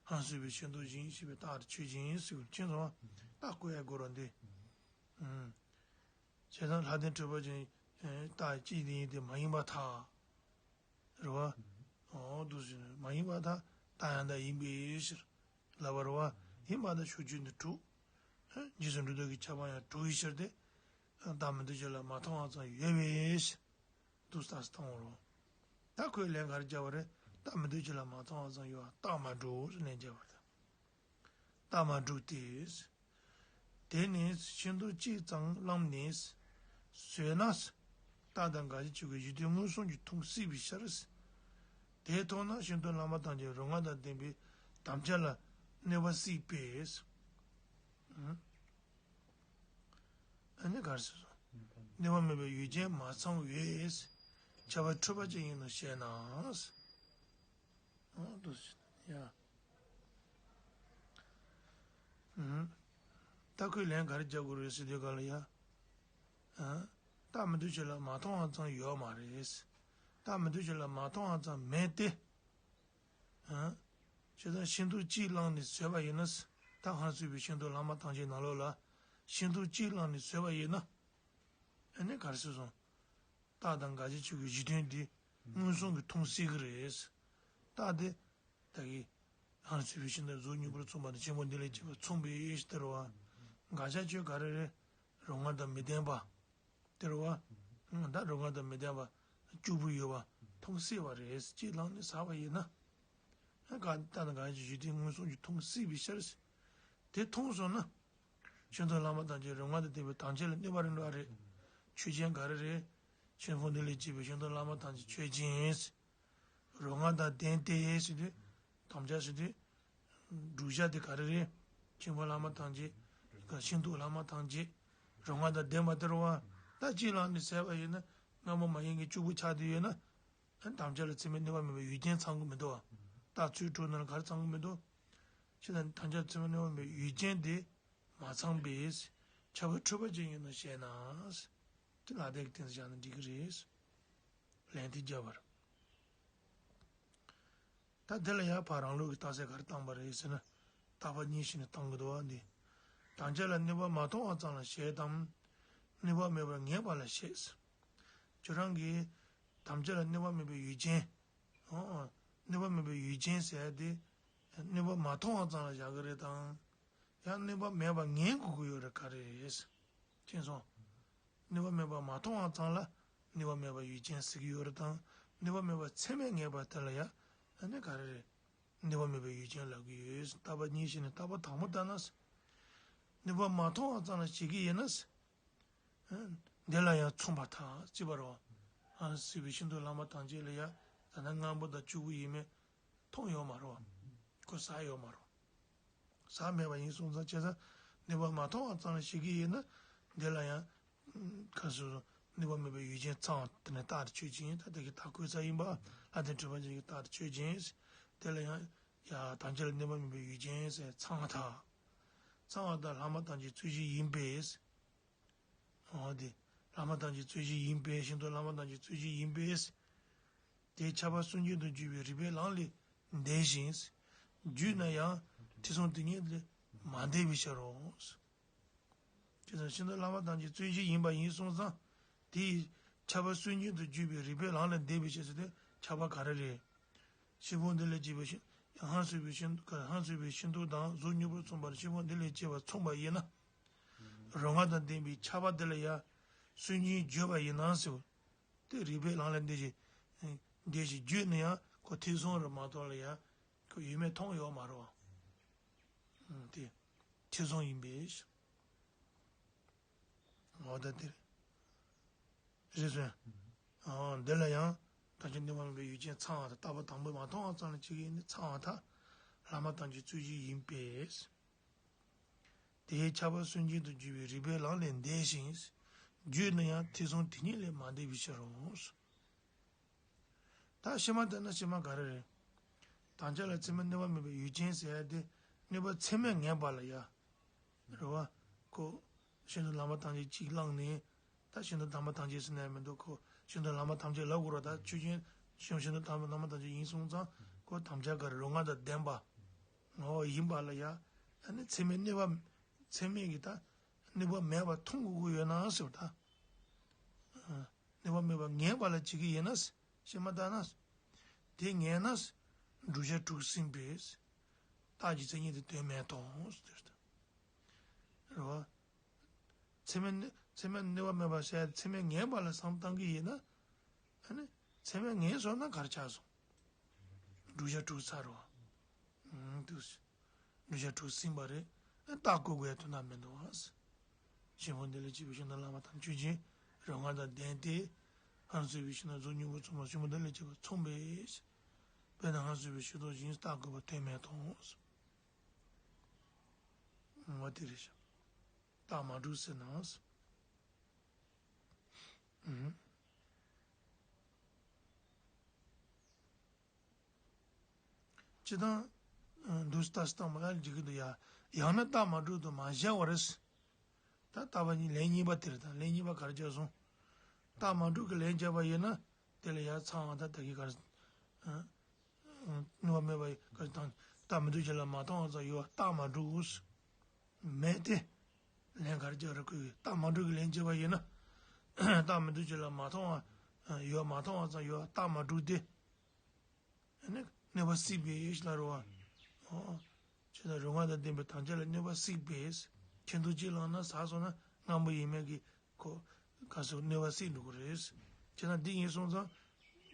སྔར་བཟོས་པའི་ཤིང་ཏོག་བཞིན་ཞེས་པའི་རྟགས་དེ་ཆོས་ཅན་ཟེར་བ་ཅན་ཚང་མ་རྟགས་བཀོད་ཡ་དགོས་ར་འདི། ཨང་། བྱས་ཙང་ལྷ་ལྡན་འཕྲུལ་པ་ཅན་རྟགས་ཅི་སྟེ་ཡིན་ཏེ་མ་ཡིན་པར་ཐལ། རེད་བ། འོ་འདུག་ཟེར་ནས་མ་ཡིན་པར་ཐལ། རྟགས་ཡང་དག་ཡིན་པའི་ཕྱིར་ལབ་པ་རེད་བ། ཡིན་པར་ཐལ་ཕྱོགས་ཆོས་འདི་གྲུབ། རྗེས་སུ་འགྲོ་ལྡོག་གི་ཁྱབ་པ་ཡང་གྲུབ་པའི་ཕྱིར་ཏེ། རྟགས་མི་འདུ་བྱེད་ལ་མ་མཐོང་བ་ཙམ་ཡོད་པའི་ཕྱིར། འདུག་སེ་བཏང་བ་རེད། ད་ཁོས་ལན་ག་རེ་བརྒྱབ་པ་རེད། རྟགས་མི་འདུ་བྱེད་ལ་མ་མཐོང་བ་ཙམ་ཡོད་པ་རྟགས་མ་གྲུབ་ཟེར་ལན་བརྒྱབ་པ་རེད། རྟགས་མ་གྲུབ་སྟེ། དེ་ནི་ཤིང་ཏོག་གཅིག་ཙམ་བླངས་ནས་ཟོས་ན། རྟགས་དང་དགག་བྱའི་ཆོས་ཀྱི་གཞི་མཐུན་མངོན་སུམ་གྱིས་མཐོང་སྲིད་པའི་ཕྱིར། དེ་མཐོང་ན་ཤིང་ཏོག་ལ་མ་ཐམས་ཅད་རོ་མངར་དང་ལྡན་པའི་དམ་བཅའ་ལ་གནོད་པ་སྲིད་པས། ཨ་ནི་ག་རེ་ཟེར་སོང་། གནོད་པ་མེད་པའི་ཡུལ་ཅན་མ་ཚང་བས། ཁྱབ་པ་འཁྲུལ་པ་ཅན་ཡིན་ནོ་ཞེ་ན། འོ་འདུག་སེ་ཡ། ཨང་། ད་ཁོས་ལན་ག་རེ་རྒྱག་དགོས་རེད་ཟེར་དུས་ག་ལ་ཡ། ཨང་། རྟགས་མི་འདུ་བྱེད་ལ་མ་མཐོང་བ་ཙམ་ཡོད་མ་རེད། རྟགས་མི་འདུ་བྱེད་ལ་མ་མཐོང་བ་ཙམ་མེད་དེ། ཨང་། བྱས་ཙང་ཤིང་ཏོག་གཅིག་བླངས་ནས་ཟོས་པ་ཡིན་ན། ད་སྔར་ཟོས་པའི་ཤིང་ཏོག་ལ་མ་ཐམས་ཅད་ནང་ལོགས་ལ། ཤིང་ཏོག་གཅིག་བླངས་ནས་ཟོས་པ་ཡིན་ན། ཨ་ནི་ག་རེ་ཟེར་སོང་། རྟགས་དང་དགག་བྱའི་ཆོས་ཀྱི་གཞི་མཐུན་དེ་མངོན་སུམ་གྱིས་མཐོང་སྲིད་ཀྱི་རེད། རྟགས་དེ། ད་གིན། སྔར་ཟོས་པའི་ཤིང་ཏོག་གཟུགས་མྱུར་པོར་མཚུངས་པ་དང་ཤིང་ཕུང་འདི་ལས་སྐྱེས་པ་མཚུངས་པའི་ཕྱིར་ཏེ་རེད་བ། དགག་བྱའི་ཆོས་ག་རེ་རེད། རོ་མངར་དང་མི་ལྡན་པ། དེ་རེད་བ། ད་རོ་མངར་དང་མི་ལྡན་པ། སྐྱུར་པོ་ཡོད་པ། མཐོང་སྲིད་པ་རེད། གཅིག་བླངས་ནས་ཟ་བ་ཡིན་ན། ཨ་ག་ལྟ་ན་གང་ཞིག་ཞུ་དེ་མངོན་སུམ་གྱིས་མཐོང་སྲིད་པའི་ཕྱིར། དེ་མཐོང་སོང་ན། ཤིན་ཏུ་བླ་མ་ཐམས་ཅད་རོ་མངར་དང་ལྡན་པའི་དམ་ཆོས་ལ་གནོད་པ་རེད་འགྲོ་བ་རེད། ཆོས་ཅན་ག་རེ་རེད། ཆོས་འཕོ་འདི་ལས་སྐྱེས་པའི་ཤིན་ཏུ་བླ་མ་ཐམས་ཅད་ཆོས་ཅན། རོ་མངར་དང་ལྡན་ཏེ་ཟེར་དུས། དམ་བཅའ་ཟེར་དུས། བསྒྲུབ་བྱ་དེ་ག་རེ་རེད། ཆོས་འཕོ་བླ་མ་ཐམས་ཅད། ཤིན་ཏུ་བླ་མ་ཐམས་ཅད། རོ་མངར་དང་ལྡན་པ་དེ་རེད་བ། ད་གཅིག་བླངས་ནས་ཟས་པ་ཡིན་ན། རྔ་མོང་མ་ཡིན་གྱི་སྐྱུག་པ་ཆགས་བསྡད་ཡོད་ན། ཨ་དམ་བཅའ་ལ་ཚད་མས་གནོད་པ་མེད་པའི་ཡུལ་ཅན་ཚང་གི་མི་འདུག་བ། རྟགས་ཚུལ་དྲུག་ནང་ལ་ག་རེ་ཚང་གི་མི་འདུག་ཅེ་ན། དམ་བཅའ་ཚད་མས་གནོད་པ་མེད་པའི་ཡུལ་ཅན་དེ་མ་ཚང་པས། ཁྱབ་པ་འཁྲུལ་པ་ཅན་ཡིན་ནོ་ཞེ་ན། དེ་ལ་དེ་གི་སྟེང་དུ་བཞག་ན་འགྲིག་གི་རེད། ལན་དེ་བརྒྱབ་པར། ད་དེ་ལ་ཡང་ཕར་རང་ལུགས་ཀྱི་རྟགས་གསལ་ག་རེ་བཏང་པ་རེད་ཟེར་ན། རྟག་པ་གཉིས་བྱས་ནས་བཏང་གི་འདུག་བ་འདི། དམ་བཅའ་ལ་གནོད་པ་མ་མཐོང་བ་ཙམ་ལ་བཞེད་དམ། གནོད་པ་མེད་པར་ངེས་པ་ལ་བཞེད། ཁྱོད་རང་གིས་དམ་བཅའ་ལ་གནོད་པ་མེད་པའི་ཡུལ་ཅན། ཨོ། གནོད་པ་མེད་པའི་ཡུལ་ཅན་ཟེར་ཡ་དེ། གནོད་པ་མ་མཐོང་བ་ཙམ་ལ་བཞག་གི་རེད་དམ། ཡང་གནོད་པ་མེད་པ་ངེས་དགོས་ཀྱི་ཡོད་རེད་ག་རེ་རེད། མཁྱེན་སོང་། གནོད་པ་མེད་པ་མ་མཐོང་བ་ཙམ་ལ་གནོད་པ་མེད་པ་ཡུལ་ཅན་ཟེར་གྱི་ཡོད་རེད་དམ། གནོད་པ་མེད་པ་ཚད་མས་ངེས་པ་དེ་ལ་ཡང་ཨ་ནི་ག་རེ་རེད། གནོད་པ་མེད་པའི་ཡུལ་ཅན་ལབ་ཀྱི་ཡོད། རྟག་པ་གཉིས་བྱས་ནས་རྟག་པ་དང་པོ་ལྟར་ན། གནོད་པ་མ་མཐོང་བ་ཙམ་ལ་བྱེད་ཀྱི་ཡིན་ན། འདི་ལ་ཡང་མཚུངས་པར་ཐལ་ཅེས་པ་རེད་བ། ཨ་ནི་སྲིད་པའི་ཤིན་ཏུ་བླ་མ་ཐམས་ཅད་ལ་ཡང་ད་ལྟ་རྔན་པ་དང་སྐྱུག་པ་ཡིན་མིན་མཐོང་ཡོད་མ་རེད་བ། ཁོ་ཟ་ཡོད་མ་རེད་བ། ཟ་མེད་པ་ཡིན་སོང་ཙང་བྱས་ཙང་གནོད་པ་མ་མཐོང་བ་ཙམ་ལ་བྱེད་ཀྱི་ཡིན་ན། འདི་ལ་ཡང་། ག་སོ་སོ་གནོད་པ་མེད་པའི་ཡུལ་ཅན་ཚང་བ་དེ་ནི་རྟགས་དེ་ཆོས་ཅན། ད་དེ་གི་རྟགས་བཀོད་ས་ཡིན་པ། ལྷ་ལྡན་གྲུབ་པ་ཅན་གྱི་རྟགས་དེ་ཆོས་ཅན། དེ་ལ་ཡང་། ཡ་དམ་བཅའ་ལ་གནོད་པ་མེད་པའི་ཡུལ་ཅན་ཟེར་ཚང་བ་དང་། ཚང་བ་དང་ལྷག་མ་ཐམས་ཅད་རྩོད་གཞི་ཡིན་པས། འོ་དེ། ལྷག་མ་ཐམས་ཅད་རྩོད་གཞི་ཡིན་པས། ཤིན་ཏུ་ལྷག་མ་ཐམས་ཅད་རྩོད་གཞི་ཡིན་པས། དེས་ཁྱབ་པ་སུན་འབྱིན་དུ་གྱུར་པའི་རིགས་པའི་ལམ་ལས་འདས་ཤིང་། བརྒྱུད་ན་ཡང་ཐེ་ཚོམ་དེ་ཉིད་ལས་མ་འདས་པའི་ཕྱིར་རོ། དེ་དང་ཤིན་ཏུ་བླ་མ་ཐམས་ཅད་རྩོད་གཞི་ཡིན་པ་ཡིན་སོང་ཙང་། དེས་ཁྱབ་པ་སུན་འབྱིན་དུ་གྱུར་པའི་རིགས་པའི་ལམ་ལས་འདས་པའི་ཕྱིར་ཟེར་ཏེ་ཁྱབ་པ་ག་རེ་རེད། ཤིན་པོ་འདི་ལས་སྐྱེས་པའི་ཤིན། ཧང་སངས་པའི་ཤིན། ཧང་སངས་པའི་ཤིན་ཏུ་དང་གཟུགས་མྱུར་པོར་མཚུངས་པར་ཤིན་པོ་འདི་ལས་སྐྱེས་པ་མཚུངས་པ་ཡིན་ན། རོ་མངར་དང་ལྡན་པའི་ཆགས་པ་འདི་ལ་ཡང་སུན་འབྱིན་བརྗོད་པ་ཡིན་ནམ་ཟེར། དེ་རིགས་པའི་ལམ་ལས་འདས་ཤིང་། འདས་ཤིང་བརྒྱུད་ན་ཡང་ཁོ་ཐེ་ཚོམ་རེད་མ་གཏོགས་ལ་ཡང་ཁོ་ཡོད་མེད་མཐོང་ཡོད་མ་རེད་བ། དེ་ཐེ་ཚོམ་ཡིན་པས། འོ་ད་དེ་རེད། རེད་སོང་། འདི་ལ་ཡང་ཐམས་ཅད་གནོད་པ་མེད་པའི་ཡུལ་ཅན་ཚང་བ་དང་། རྟག་པ་དང་པོ་མ་མཐོང་བ་ཙམ་ལ་བྱེད་ཀྱི་ཡིན་ནི་ཚང་བ་དང་། ལྷག་མ་ཐམས་ཅད་རྩོད་གཞི་ཡིན་པས། དེས་ཁྱབ་པ་སུན་འབྱིན་དུ་གྱུར་པའི་རིགས་པའི་ལམ་ལས་འདས་ཤིང་། བརྒྱུད་ན་ཡང་ཐེ་ཚོམ་དེ་ཉིད་ལས་མ་འདས་པའི་ཕྱིར་རོ། ད་ཕྱི་མ་ལྟར་ན་ཕྱི་མ་ག་རེ་རེད། དམ་བཅའ་ལ་ཚད་མས་གནོད་པ་མེད་པའི་ཡུལ་ཅན་ཟེར་ཡ་དེ་གནོད་པ་ཚད་མས་ངེས་པ་ལ་ཡ། རེད་བ། ཁོ། ཤིན་ཏུ་བླ་མ་ཐམས་ཅད་གཅིག་བླངས་ནས། ད་ཤིན་ཏུ་དམ་པ་ཐམས་ཅད་ཟེར་ན་ཡང་མི་འདུག་ཁོ་ཤིན་ཏུ་བླ་མ་ཐམས་ཅད་ལབ་དགོས་རེད། ད་ཆོས་ཅན། ཤིན་ཏུ་དམ་པ་བླ་མ་ཐམས་ཅད་ཡིན་སོང་ཙང་ཁོ་དམ་བཅའ་ག་རེ་རོ་མངར་དང་ལྡན་པ། ངོ་བོ་ཡིན་པ་ལ་ཡ། ཨ་ནི་ཚད་མས་གནོད་པ། ཚད་མས་ཀྱི་ད། གནོད་པ་མེད་པ་མཐོང་དགོས་ཀྱི་ཡོད་ན་ཟེར་བ་ད། གནོད་པ་མེད་པ་ངེས་པ་ལ་བྱེད་ཀྱི་ཡིན་ན། ཕྱི་མ་ལྟར་ན། དེ་ངེས་ན། བསྒྲུབ་བྱ་དྲུག་ཟིན་པས། རྟགས་ཀྱི་མཚན་ཉིད་དེ་དོན་མེད་དོ། རེད་བ། ཚད་མས་ཚད་མས་གནོད་པ་མེད་པ་ཟེར་ཚད་མས་ངེས་པ་ལ་བསམ་བཏང་གི་ཡིན་ན། ཨ་ནི་ཚད་མས་ངེས་སོང་ན་ག་རེ་ཆགས་སོང་། བསྒྲུབ་བྱ་དྲུག་ཚར་རོ། ཨང་དུ། བསྒྲུབ་བྱ་དྲུག་ཟིན་པ་རེད། རྟགས་བཀོད་དགོས་ཡ་དོན་དག་མི་འདུག་ཨ། ཤིན་པོ་འདི་ལས་སྐྱེས་པའི་ཤིན་ཏུ་བླ་མ་ཐམས་ཅད་ཅན། རོ་མངར་དང་ལྡན་ཏེ། ཧང་སངས་པའི་ཤིན་ཏུ་གཟུགས་མྱུར་པོར་མཚུངས་པ་ཤིན་པོ་འདི་ལས་སྐྱེས་པ་མཚུངས་པས། དཔེར་ན་ཧང་སངས་པའི་ཤིན་ཏུ་བཞིན་རྟགས་བཀོད་པ་དོན་མེད་དོ། འོ་དེ་རེད་ཤག་རྟགས་མ་གྲུབ་ཟེར་ན། ཨུམ། སྤྱིར་བཏང་། འདུག་སེ་ལྟ་སྟངས་མ་ཡར་འཇིག་གི་འདུག་ཡ། ཡང་ན་རྟགས་མ་གྲུབ་ཏུ་མ་བྱ་བར། ད་ལྟ་བ་གཉིས་ལན་གཉིས་པ་དེ་རེད། ད་ལན་གཉིས་པ་ག་རེ་བྱས་སོང་། རྟགས་མ་གྲུབ་ཀྱི་ལན་བྱས་པ་ཡིན་ན། དེ་ལ་ཡར་ཚང་བ་ད་ད་གི་ག་རེ། གནོད་པ་མེད་པ་ག་རེ་དང་། རྟགས་མི་འདུག་ཅེས་ལ་མ་མཐོང་བ་ཙམ་ཡོད་པ་རྟགས་མ་གྲུབ། མེད་དེ། ལན་ག་རེ་བྱས་རེད་ཁོས་རྟགས་མ་གྲུབ་ཀྱི་ལན་བྱས་པ་ཡིན་ན། རྟགས་མི་འདུག་ཅེས་ལ་མ་མཐོང་བ། ཡོད་མ་མཐོང་བ་ཙམ་ཡོད་པ་རྟགས་མ་གྲུབ་སྟེ། ཨ་ནི་གནོད་པ་སྲིད་པའི་ཡེ་ཤེས་ལ་རེད་བ། ཨོ། ཅེས་ན་རོ་མངར་དང་ལྡན་པའི་དམ་བཅའ་ལ་གནོད་པ་སྲིད་པས། ཁྱེད་ཚོ་གཅིག་བླངས་ན་ཟ་སོང་ན་རྔན་པ་ཡིན་མིན་གྱི་ཁོ། ག་སོགས་གནོད་པ་སྲིད་འགྲོ་གི་རེད། ཅེས་ན་འདི་ཡིན་སོང་ཙང་།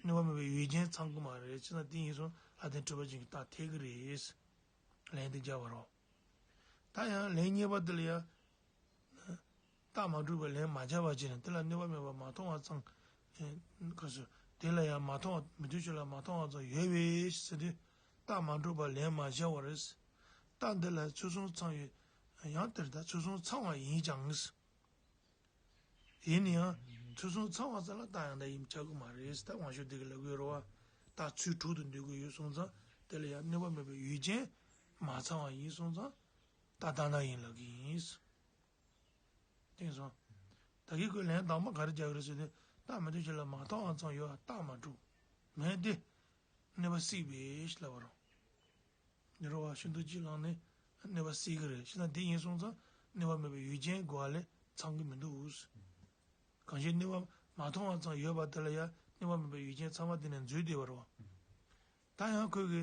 གནོད་པ་མེད་པའི་ཡུལ་ཅན་ཚང་གི་མ་རེད། ཅི་ན་དེ་ཡིན་སོང་ལྷ་ལྡན་འཕྲུལ་པ་ཅན་གྱི་རྟགས་ཐེག་གི་རེད། ལན་དེ་རྒྱབ་པ་རོ། ད་ཡང་ལན་གཉིས་པ་དེ་ལ་ཡ། རྟགས་མ་གྲུབ་པའི་ལན་མ་བརྒྱབ་པ་བྱས་ནས་དེ་ལ་གནོད་པ་མེད་པ་མ་མཐོང་བ་ཙམ། ཨེ། ག་ཟེར། དེ་ལ་ཡང་མ་མཐོང་བ་མི་མཐུན་ཕྱོགས་ལ་མ་མཐོང་བ་ཙམ་ཡོད་པས་ཟེར་དུས། རྟགས་མ་གྲུབ་པ་ལན་མ་བརྒྱབ་པ་རེད། རྟགས་འདི་ལ་ཚུལ་གསུམ་ཚང་ཡོད། ཡང་དེར་ད་ཚུལ་གསུམ་ཚང་བ་ཡིན་ཀྱང་། ཡིན་ན་ཡང་ཚུལ་གསུམ་ཚང་བ་ཙམ་ལ་རྟགས་ཡང་དག་ཡིན་ཆགས་ཀྱི་མ་རེད། ད་དབང་ཕྱུག་དེ་གི་ལབ་ཀྱི་ཡོད་རེད་བ། རྟགས་ཚུལ་དྲུག་ཏུ་འདོད་ཀྱི་ཡོད་སོང་ཙང་དེ་ལ་ཡང་གནོད་པ་མེད་པའི་ཡུལ་ཅན་མ་ཚང་བ་ཡིན་སོང་ཙང་རྟགས་རྟགས་ཡང་དག་ཡིན་ལབ་ཀྱི་ཡིན། དེང་སང་། ད་གིན་ཁོས་ལན་དང་པོ་ག་རེ་རྒྱག་གི་རེད་ཟེར་ན། རྟགས་མི་མཐུན་ཕྱོགས་ལ་མ་མཐོང་བ་ཙམ་ཡོད་པ་རྟགས་མ་གྲུབ། མེད་དེ། གནོད་པ་སྲིད་པས་ལབ་པ་རེད། འདི་རུ་བ་ཤིན་ཏུ་གཅིག་བླངས་ནས་གནོད་པ་སྲིད་ཀྱི་རེད། བྱས་ན་དེ་ཡིན་སོང་ཙང་གནོད་པ་མེད་པའི་ཡུལ་ཅན་དགོས་པ་ལས་ཚང་གི་མི་འདུག། གང་ཞིག་གནོད་པ་མ་མཐོང་བ་ཙམ་ཡོད་པ་དེ་ལ་ཡང་གནོད་པ་མེད་པའི་ཡུལ་ཅན་ཚང་མ་དེ་ནས་འཛུལ་བསྡད་པ་རེད་བ། ད་ཡང་ཁོས་གི་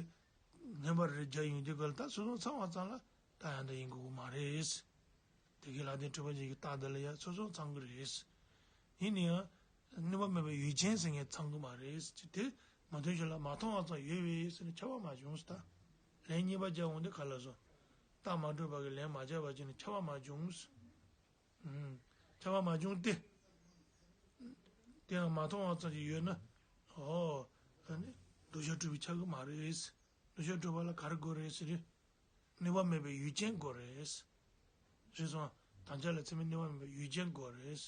ངན་པ་རེ་རྒྱག་ཡོང་དུས་ག་ལ་ད་ཚུལ་གསུམ་ཚང་བ་ཙམ་ལ་རྟགས་ཡང་དག་ཡིན་དགོས་ཀྱི་མ་རེད། དེ་གའི་ལྷ་ལྡན་འཕྲུལ་པ་ཅན་གྱི་རྟགས་འདི་ལ་ཡང་ཚུལ་གསུམ་ཚང་གི་རེད། ཡིན་ན་ཡང་། གནོད་པ་མེད་པའི་ཡུལ་ཅན་ཟེར་མཁན་ཚང་གི་མ་རེད་ཅེས་དེ་མ་མཐུན་ཕྱོགས་ལ་མ་མཐོང་བ་ཙམ་ཡོད་པས་ཟེར་ནས་ཁྱབ་པ་མ་བྱུང་ཟེར་ད། ལན་གཉིས་པ་རྒྱག་འོང་དུས་ག་ལ་སོ། རྟགས་མ་གྲུབ་པ་གི་ལན་མ་རྒྱག་པ་བྱས་ནས་ཁྱབ་པ་མ་བྱུང་ཟེར། ཨུམ། ཁྱབ་པ་མ་བྱུང་སྟེ། དེའང་མ་མཐོང་བ་ཙམ་ཞིག་ཡོད་ན། ཨོ། ཨ་ནི། འདོད་ཆགས་གྲུབ་པས་ཁྱབ་ཀྱི་མ་རེད། འདོད་ཆགས་གྲུབ་པ་ལ་ག་རེ་དགོས་རེད་ཟེར་དུས། གནོད་པ་མེད་པའི་ཡུལ་ཅན་དགོས་རེད། རེད་སོང་། དམ་བཅའ་ལ་ཚད་མས་གནོད་པ་མེད་པའི་ཡུལ་ཅན་དགོས་རེད།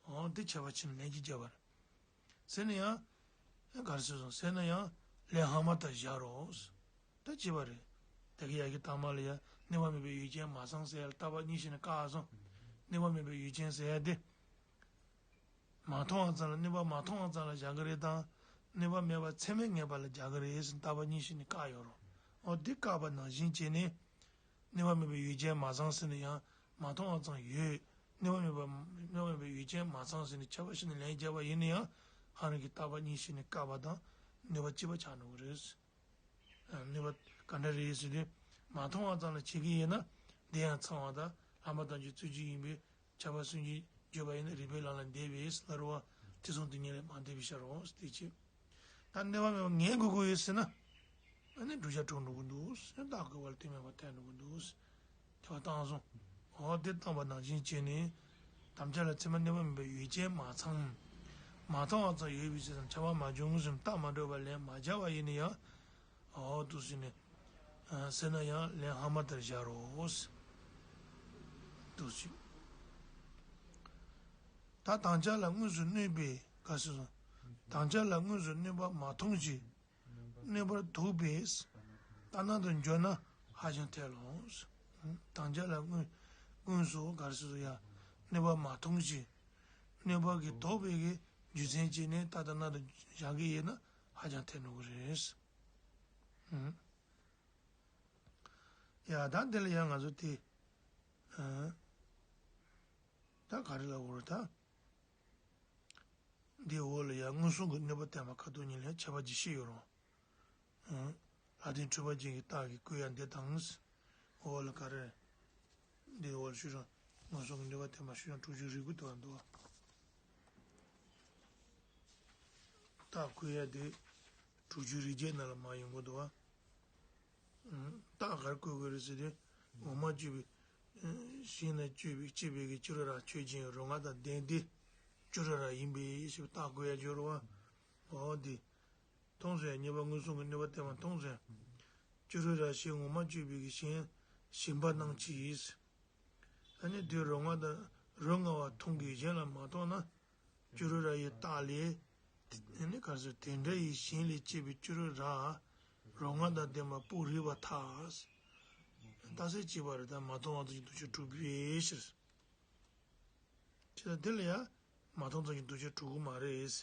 ཨོ་དེ་ཁྱད་པར་ཕྱིན་ལན་གཅིག་བརྒྱབ་པ་རེད། ཟེར་ན་ཡང་། ག་རེ་ཟེར་སོང་ཟེར་ན་ཡང་ལན་སྔ་མ་ལྟར་བཞག་རོགས། ད་བྱས་པ་རེད། ད་གིན་ཡ་གི་དང་མ་ལ་ཡ་གནོད་པ་མེད་པའི་ཡུལ་ཅན་མ་ཚང་ཟེར་ཡ་ལ་རྟག་པ་གཉིས་བྱས་ནས་བཀག་སོང་། གནོད་པ་མེད་པའི་ཡུལ་ཅན་ཟེར་ཡ་དེ། མ་མཐོང་བ་ཙམ་ལ་གནོད་པ་མ་མཐོང་བ་ཙམ་ལ་བཞག་གི་རེད་དང་། གནོད་པ་མེད་པ་ཚད་མས་ངེས་པ་ལ་བཞག་གི་རེད་ཟེར་རྟག་པ་གཉིས་བྱས་ནས་བཀག་ཡོད་རོགས། ཨོ་དེ་བཀག་པ་ནང་བཞིན་བྱས་ནས། གནོད་པ་མེད་པའི་ཡུལ་ཅན་མ་ཚང་ཟེར་ན་ཡང་མ་མཐོང་བ་ཙམ་ཡོད། གནོད་པ་མེད་པ་གནོད་པ་མེད་པའི་ཡུལ་ཅན་མ་ཚང་ཟེར་ནས་ཁྱབ་པ་བྱས་ནས་ལན་བརྒྱབ་པ་ཡིན་ན་ཡང་ཧ་རང་གི་རྟག་པ་གཉིས་བྱས་ནས་བཀག་པ་དང་གནོད་པ་གཅིག་པ་ཆགས་འགྲོ་གི་རེད། གནོད་པ་ག་འདྲ་རེད་ཟེར་དུས། མ་མཐོང་བ་ཙམ་ལ་བྱེད་ཀྱི་ཡིན་ན་དེ་ཡང་ཚང་བ་དང་ལྷག་མ་དང་ཆོས་ཚུལ་གཅིག་ཡིན་པས་ཁྱབ་པ་སུན་འབྱིན་བརྗོད་པ་ཡིན་ན་རིགས་པའི་ལམ་ལ་འདེབས་པས་ལ་རུ་བ་ཐེ་ཚོམ་དེ་ཉིད་ལས་མ་འདས་པའི་ཕྱིར་རོ་དེ་ཅི། ད་གནོད་པ་མེད་པ་ངེས་དགོས་ཀྱི་ཡོད་ཟེར་ན། ཨ་ནི་བསྒྲུབ་བྱ་གྲུབ་འགྲོ་གི་འདུག་ཟེར་བདག་གི་བར་དུ་མེད་པར་ཐལ་འགྲོ་གི་འདུག་ཟེར། ཁྱབ་པ་བཏང་སོང་། འོ་དེ་བཏང་པ་ནང་བཞིན་བྱས་ནས། དམ་བཅའ་ལ་ཚད་མ་གནོད་པ་མེད་པའི་ཡུལ་ཅན་མ་ཚང་། མ་མཐོང་བ་ཙམ་ཡོད་པའི་ཕྱིར་དང་ཁྱབ་པ་མ་བྱུང་ཟེར་རྟགས་མ་གྲུབ་པ་ལན་མ་བརྒྱབ་པ་ཡིན་ན་ཡང་། འོ་འདུག་ཟེར་ནས། ཟེར་ན་ཡང་ལན་སྔ་མ་ལྟར་བཞག་རོགས། འདུག་ཟེར། ད་དམ་བཅའ་ལ་དངོས་སུ་གནོད་པའི་ག་ཟེར་སོང་། དམ་བཅའ་ལ་དངོས་སུ་གནོད་པ་མ་མཐོང་ཞིང་། གནོད་པར་དོགས་པས། ལྟར་སྣང་དུ་འགྱུར་ན་ཧ་ཅང་ཐལ་ལོ། དམ་བཅའ་ལ་དངོས་དངོས་སུ་ག་རེ་ཟེར་ཡ། གནོད་པ་མ་མཐོང་ཞིང་། གནོད་པ་གི་དོགས་པའི་གི་རྒྱུ་མཚན་བྱས་ནས་ལྟར་སྣང་དུ་བཞག་གི་ཡིན་ན་ཧ་ཅང་ཐལ་འགྲོ་གི་རེད། ཡ་ད་འདི་ལ་ཡང་ང་ཚོ་དེ། ད་ག་རེ་ལབ་དགོས་རེད་ད། འདིའི་འོག་ལ་ཡང་མངོན་སུམ་གྱི་གནོད་པ་བསྟན་པ་ཁ་ཐུག་གཉིས་ལ་ཁྱད་པར་གྱི་ཤེས་ཡོད་རུང་། ལྷ་ལྡན་འཕྲུལ་པ་ཅན་གྱི་རྟགས་ཀྱིས་བསྐུལ་ཡ་འདི་དང་། འོག་ལ་ག་རེ། འདིའི་འོག་ལ་ཤུགས་ཀྱང་མངོན་སུམ་གྱི་གནོད་པ་བསྟན་པ་ཤུགས་ཀྱང་དྲུག་ཅུ་རེ་དགུ་དུ་བ་འདུག་བ། རྟགས་བསྐུལ་ཡ་དེ་དྲུག་ཅུ་རེ་བརྒྱད་ནང་ལ་མར་ཡོང་གི་འདུག་བ། རྟགས་ག་རེ་བཀོད་དགོས་རེད་ཟེར་དུས། ངོ་མ་བཅོས་པའི། གཞན་ན་བཅོས་པའི་བཅོས་པའི་གི་བཅུ་རུ་ར་ཆོས་ཅན་རོ་མངར་དང་ལྡན་ཏེ། བཅུ་རུ་ར་ཡིན་པའི་ཞེས་པའི་རྟགས་བཀོད་ཡ་སྦྱོར་བ། འོ་འདི། མཐོང་ཚེ་ཉེས་པ་མངོན་སུམ་གྱི་གནོད་པ་བསྟན་པ་མཐོང་ཚེ། བཅུ་རུ་ར་ཞེས་ངོ་མ་བཅོས་པའི་གི་གཞན། ཞིམ་པ་སྣང་ཕྱིར། ཨ་ནི་དེ་རོ་མངར་དང་རོ་མངར་བ་མཐོང་གི་གཞན་ལ་མ་མཐོང་ན། བཅུ་རུ་ར་ཡི་རྟགས་ལས། ཨ་ནི་ག་རེ་ཟེར་དེ་འདྲ་ཡི་གཞན་ལས་སྐྱེས་པའི་བཅུ་རུ་ར། རོ་མངར་དང་ལྡན་པ་སྤུ་རིས་པ་ཐལ། རྟགས་གསལ་བྱེད་པ་རེད་ད་མ་མཐོང་བ་དང་འདོད་ཆགས་གྲུབ་པའི་ཕྱིར། ཅེས་དང་དེ་ལ་ཡང་མ་མཐོང་ཙམ་གྱི་འདོད་ཆགས་གྲུབ་ཀྱི་མ་རེད།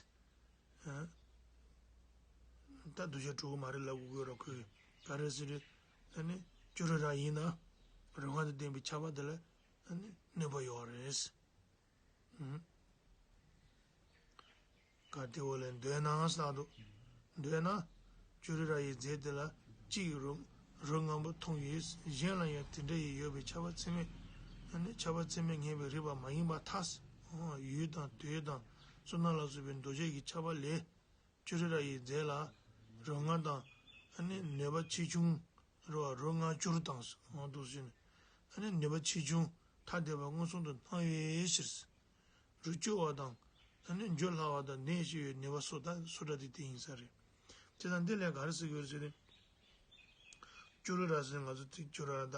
ད་འདོད་ཆགས་གྲུབ་ཀྱི་མ་རེད་ལབ་དགོས་ཀྱི་རེད་ཁོས། ག་རེ་ཟེར་དུས། ཨ་ནི་བཅུ་རུ་ར་ཡིན་ན། རོ་མངར་དང་ལྡན་པའི་ཆགས་པ་དེ་ལ་ཨ་ནི་གནོད་པ་ཡོད་རེད། ག་དེ་འོ་ལས་འདོད་ན་ས་དུ། འདོད་ན། བཅུ་རུ་ར་ཡི་རྫས་དེ་ལ་གཅིག་རོ་རོ་མངར་པོ་མཐོང་བས་གཞན་ལ་ཡང་དེ་འདྲ་ཡི་ཡོད་པའི་ཆགས་པ་ཚད་མས། ཨ་ནི་ཆགས་པ་ཚད་མས་ངེས་པའི་རིགས་པ་མ་ཡིན་པར་ཐལ། ཡུལ་དང་དུས་དང་བསོད་ནམས་ལ་སོགས་པའི་འདོད་ཆགས་ཀྱི་ཆགས་པ་ལས། ཅོ་རི་ར་ཡི་རྫས་ལ་རོ་མངར་དང་ཨ་ནི་ནུས་པ་ཆེ་ཆུང་རོ་རོ་མངར་སྐྱུར་དང་འོ་འདུག་ཟེར་ནས་ཨ་ནི་ནུས་པ་ཆེ་ཆུང་ཐ་དད་པ་མངོན་སུམ་དུ་སྣང་བའི་ཕྱིར། རུ་སྐྱོ་བ་དང་ཨ་ནི་འགྱོད་སླ་བ་དང་ནད་ཞི་བའི་ནུས་པ་སོགས་དང་སོ་སྒྲ་དེ་དེ་ཡིན་ས་རེད། དེ་དང་འདི་ལས་ག་རེ་ཟེར་དགོས་ཟེར་ནས། ཅོ་རི་ར་ཟེར་ང་ཚོ་ཅོ་རི་ར་དང་།